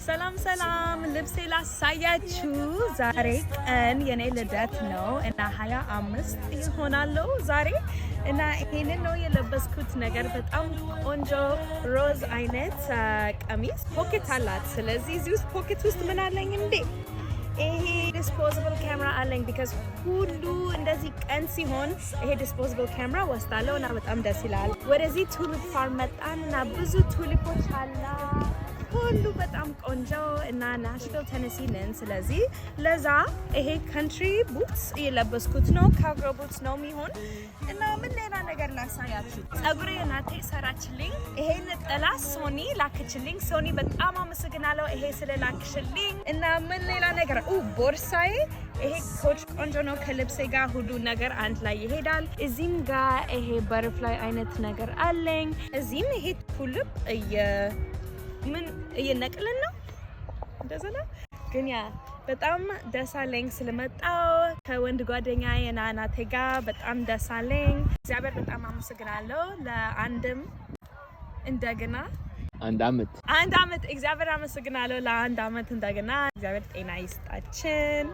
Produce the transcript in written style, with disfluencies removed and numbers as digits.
ሰላም ሰላም፣ ልብሴ ላሳያችሁ። ዛሬ ቀን የኔ ልደት ነው እና 25 ይሆናለሁ ዛሬ እና ይሄንን ነው የለበስኩት ነገር። በጣም ቆንጆ ሮዝ አይነት ቀሚስ pocket አላት። ስለዚህ እዚህ ውስጥ pocket ውስጥ ምን አለኝ እንዴ? ይሄ disposable camera አለኝ because ሁሉ እንደዚህ ቀን ሲሆን ይሄ disposable camera ወስዳለሁ እና በጣም ደስ ይላል። ወደዚህ tulip farm መጣን እና ብዙ tulip ኦች አላ፣ ሁሉ በጣም ቆንጆ እና ናሽቪል ቴነሲ ነን። ስለዚህ ለዛ ይሄ country boots እየለበስኩት ነው። Cowgirl boots ነው የሚሆን። እና ምን ሌላ ነገር ላሳያችሁ? ጸጉሬ እናቴ ሰራችልኝ። ይሄ ነጠላ ሶኒ ላክችልኝ። ሶኒ በጣም አመሰግናለሁ ይሄ ስለላክሽልኝ። እና ምን ሌላ ነገር? ቦርሳዬ ይሄ Coach ቆንጆ ነው። ከልብሴ ጋር ሁሉ ነገር አንድ ላይ ይሄዳል። እዚህም ጋር ይሄ butterfly አይነት ነገር አለኝ። እዚህም ይሄ tulip ምን እየነቅልን ነው፣ እንደዛ ነው። ግን yeah፣ በጣም ደስ አለኝ ስለመጣው ከወንድ ጓደኛዬ እና እናቴ ጋር። በጣም ደስ አለኝ። እግዚአብሔር በጣም አመሰግናለሁ ለአንድም እንደገና አንድ አመት። አንድ አመት። እግዚአብሔር አመሰግናለሁ ለአንድ አመት እንደገና። እግዚአብሔር ጤና ይስጣችን።